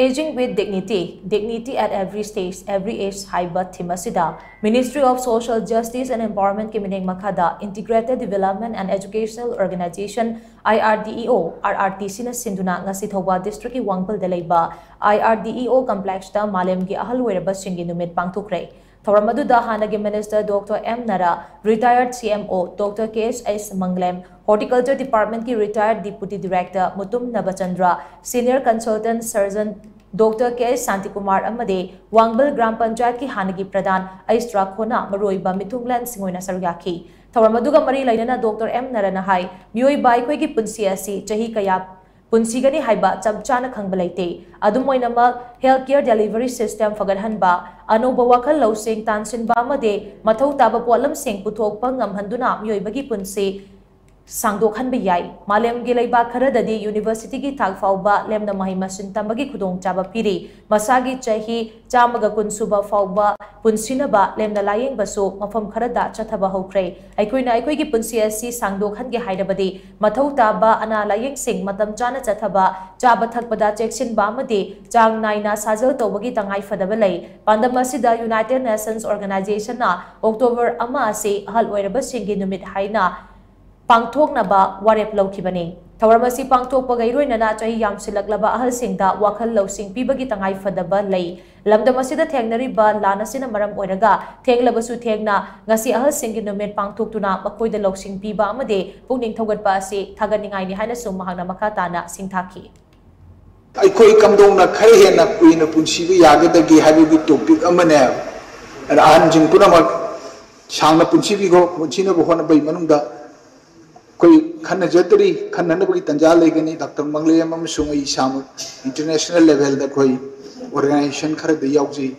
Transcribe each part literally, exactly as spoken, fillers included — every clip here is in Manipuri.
Aging with Dignity, Dignity at Every Stage, Every Age ꯍꯥꯏꯕ theme ꯑꯁꯤꯗ Ministry of Social Justice and Empowerment ꯀꯤ ꯃꯤꯠꯌꯦꯡ ꯃꯈꯥꯗ Integrated Development and Educational Organization, I R D E O, R R T C ꯅ ꯁꯤꯟꯗꯨꯅ ꯉꯁꯤ ꯊꯧꯕꯥꯜ district ꯀꯤ ꯋꯥꯡꯕꯜꯗ ꯂꯩꯕ I R D E O complex ꯇ ꯃꯥꯂꯦꯝꯒꯤ ꯑꯍꯜ ꯑꯣꯏꯔꯕꯁꯤꯡꯒꯤ ꯅꯨꯃꯤꯠ ꯄꯥꯡꯊꯣꯛꯈ꯭ꯔꯦ꯫ ꯊꯧꯔꯝ ꯑꯗꯨꯗ ꯍꯥꯟꯅꯒꯤ Minister Doctor M ꯅꯔꯥ, Retired C M O Doctor K S S ꯃꯪꯂꯦꯝ, Horticulture Department ꯀꯤ Retired Deputy Director ꯃꯨꯇꯨꯝ ꯅꯕꯆꯟꯗ꯭ꯔ, Senior Consultant Surgeon Doctor K S Shantikumar ꯑꯃꯗꯤ ꯋꯥꯡꯕꯜ ꯒ꯭ꯔꯥꯝ ꯄꯟꯆꯥꯌꯠꯀꯤ ꯍꯥꯟꯅꯒꯤ ꯄ꯭ꯔꯙꯥꯟ ꯑꯩꯁꯇ꯭ꯔꯥ ꯈꯣꯅ ꯃꯔꯨꯑꯣꯏꯕ ꯃꯤꯊꯨꯡꯂꯦꯟꯁꯤꯡ ꯑꯣꯏꯅ ꯁꯔꯨꯛ ꯌꯥꯈꯤ꯫ ꯊꯧꯔꯝ ꯑꯗꯨꯒ ꯃꯔꯤ ꯂꯩꯅꯅ Doctor M ꯅꯔꯥꯅ ꯍꯥꯏ, ꯃꯤꯑꯣꯏꯕ ꯑꯩꯈꯣꯏꯒꯤ ꯄꯨꯟꯁꯤ ꯑꯁꯤ ꯆꯍꯤ ꯀꯌꯥ ꯄꯨꯟꯁꯤꯒꯅꯤ ꯍꯥꯏꯕ ꯆꯞ ꯆꯥꯅ ꯈꯪꯕ ꯂꯩꯇꯦ꯫ ꯑꯗꯨꯝ ꯑꯣꯏꯅꯃꯛ, health care delivery system ꯐꯒꯠꯍꯟꯕ, ꯑꯅꯧꯕ ꯋꯥꯈꯜ ꯂꯧꯁꯤꯡ ꯇꯥꯟꯁꯤꯟꯕ ꯑꯃꯗꯤ ꯃꯊꯧ ꯇꯥꯕ ꯄꯣꯠꯂꯝꯁꯤꯡ ꯄꯨꯊꯣꯛꯄ ꯉꯝꯍꯟꯗꯨꯅ ꯃꯤꯑꯣꯏꯕꯒꯤ ꯄꯨꯟꯁꯤ ꯁꯥꯡꯗꯣꯛꯍꯟꯕ ꯌꯥꯏ꯫ ꯃꯥꯂꯦꯝꯒꯤ ꯂꯩꯕꯥꯛ ꯈꯔꯗꯗꯤ university ꯒꯤ ꯊꯥꯛ ꯐꯥꯎꯕ ꯂꯦꯝꯅ ꯃꯍꯩ ꯃꯁꯤꯡ ꯇꯝꯕꯒꯤ ꯈꯨꯗꯣꯡꯆꯥꯕ ꯄꯤꯔꯤ꯫ ꯃꯁꯥꯒꯤ ꯆꯍꯤ ꯆꯥꯝꯃꯒ ꯀꯨꯟ ꯁꯨꯕ ꯐꯥꯎꯕ ꯄꯨꯟꯁꯤꯅꯕ ꯂꯦꯝꯅ ꯂꯥꯌꯦꯡꯕꯁꯨ ꯃꯐꯝ ꯈꯔꯗ ꯆꯠꯊꯕ ꯍꯧꯈ꯭ꯔꯦ꯫ ꯑꯩꯈꯣꯏꯅ ꯑꯩꯈꯣꯏꯒꯤ ꯄꯨꯟꯁꯤ ꯑꯁꯤ ꯁꯥꯡꯗꯣꯛꯍꯟꯒꯦ ꯍꯥꯏꯔꯕꯗꯤ ꯃꯊꯧ ꯇꯥꯕ ꯑꯅꯥ ꯂꯥꯌꯦꯡꯁꯤꯡ ꯃꯇꯝ ꯆꯥꯅ ꯆꯠꯊꯕ, ꯆꯥꯕ ꯊꯛꯄꯗ ꯆꯦꯛꯁꯤꯟꯕ ꯑꯃꯗꯤ ꯆꯥꯡ ꯅꯥꯏꯅ ꯁꯥꯖꯦꯜ ꯇꯧꯕꯒꯤ ꯇꯉꯥꯏ ꯐꯗꯕ ꯂꯩ꯫ ꯄꯥꯟꯗꯝ ꯑꯁꯤꯗ United Nations Organization ꯅ October ꯑꯃ ꯑꯁꯤ ꯑꯍꯜ ꯑꯣꯏꯔꯕꯁꯤꯡꯒꯤ ꯅꯨꯃꯤꯠ ꯍꯥꯏꯅ ꯄꯥꯡꯊꯣꯛꯅꯕ ꯋꯥꯔꯦꯞ ꯂꯧꯈꯤꯕꯅꯤ꯫ ꯊꯧꯔꯝ ꯑꯁꯤ ꯄꯥꯡꯊꯣꯛꯄꯒ ꯏꯔꯣꯏꯅꯅ ꯆꯍꯤ ꯌꯥꯝꯁꯤꯜꯂꯛꯂꯕ ꯑꯍꯜꯁꯤꯡꯗ ꯋꯥꯈꯜ ꯂꯧꯁꯤꯡ ꯄꯤꯕꯒꯤ ꯇꯉꯥꯏ ꯐꯗꯕ ꯂꯩ꯫ ꯂꯝꯗꯝ ꯑꯁꯤꯗ ꯊꯦꯡꯅꯔꯤꯕ ꯂꯥꯟ ꯑꯁꯤꯅ ꯃꯔꯝ ꯑꯣꯏꯔꯒ ꯊꯦꯡꯂꯕꯁꯨ ꯊꯦꯡꯅ ꯉꯁꯤ ꯑꯍꯜꯁꯤꯡꯒꯤ ꯅꯨꯃꯤꯠ ꯄꯥꯡꯊꯣꯛꯇꯨꯅ ꯃꯈꯣꯏꯗ ꯂꯧꯁꯤꯡ ꯄꯤꯕ ꯑꯃꯗꯤ ꯄꯨꯛꯅꯤꯡ ꯊꯧꯒꯠꯄ ꯑꯁꯤ ꯊꯥꯒꯠꯅꯤꯡꯉꯥꯏꯅꯤ ꯍꯥꯏꯅꯁꯨ ꯃꯍꯥꯛꯅ ꯃꯈꯥ ꯇꯥꯅ ꯁꯤꯡꯊꯥꯈꯤ꯫ ꯑꯩꯈꯣꯏ ꯀꯝꯗꯧꯅ ꯈꯔ ꯍꯦꯟꯅ ꯀꯨꯏꯅ ꯄꯨꯟꯁꯤꯕ ꯌꯥꯒꯗꯒꯦ ꯍꯥꯏꯕꯒꯤ topic ꯑꯃꯅꯦ꯫ ꯑꯍꯟꯁꯤꯡ ꯄꯨꯝꯅꯃꯛ ꯁꯥꯡꯅ ꯄꯨꯟꯁꯤꯕꯤꯈꯣ, ꯄꯨꯟꯁꯤꯅꯕ ꯍꯣꯠꯅꯕꯒꯤ ꯃꯅꯨꯡꯗ ꯑꯩꯈꯣꯏ ꯈꯟꯅꯖꯗ꯭ꯔꯤ, ꯈꯟꯅꯅꯕꯒꯤ ꯇꯥꯟꯖꯥ ꯂꯩꯒꯅꯤ꯫ ꯗꯥꯛꯇꯔ ꯃꯪꯂꯦꯝ ꯑꯃꯁꯨꯡ ꯑꯩ ꯏꯁꯥꯃꯛ international level ꯗ ꯑꯩꯈꯣꯏ organization ꯈꯔꯗ ꯌꯥꯎꯖꯩ꯫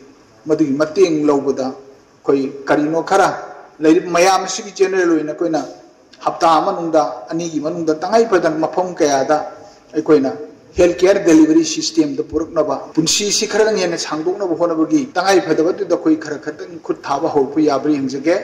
ꯃꯗꯨꯒꯤ ꯃꯇꯦꯡ ꯂꯧꯕꯗ ꯑꯩꯈꯣꯏ ꯀꯔꯤꯅꯣ ꯈꯔ ꯂꯩꯔꯤꯕ ꯃꯌꯥꯝ ꯑꯁꯤꯒꯤ general ꯑꯣꯏꯅ ꯑꯩꯈꯣꯏꯅ ꯍꯞꯇꯥ ꯃꯅꯨꯡꯗ, ꯑꯅꯤꯒꯤ ꯃꯅꯨꯡꯗ ꯇꯉꯥꯏ ꯐꯗꯅ ꯃꯐꯝ ꯀꯌꯥꯗ ꯑꯩꯈꯣꯏꯅ health care delivery system ꯗ ꯄꯨꯔꯛꯅꯕ, ꯄꯨꯟꯁꯤꯁꯤ ꯈꯔꯗꯪ ꯍꯦꯟꯅ ꯁꯥꯡꯗꯣꯛꯅꯕ ꯍꯣꯠꯅꯕꯒꯤ ꯇꯉꯥꯏ ꯐꯗꯕꯗꯨꯗ ꯑꯩꯈꯣꯏ ꯈꯔ ꯈꯛꯇꯪ ꯈꯨꯠ ꯊꯥꯕ ꯍꯧꯔꯛꯄ ꯌꯥꯕ꯭ꯔꯥ ꯌꯦꯡꯖꯒꯦ꯫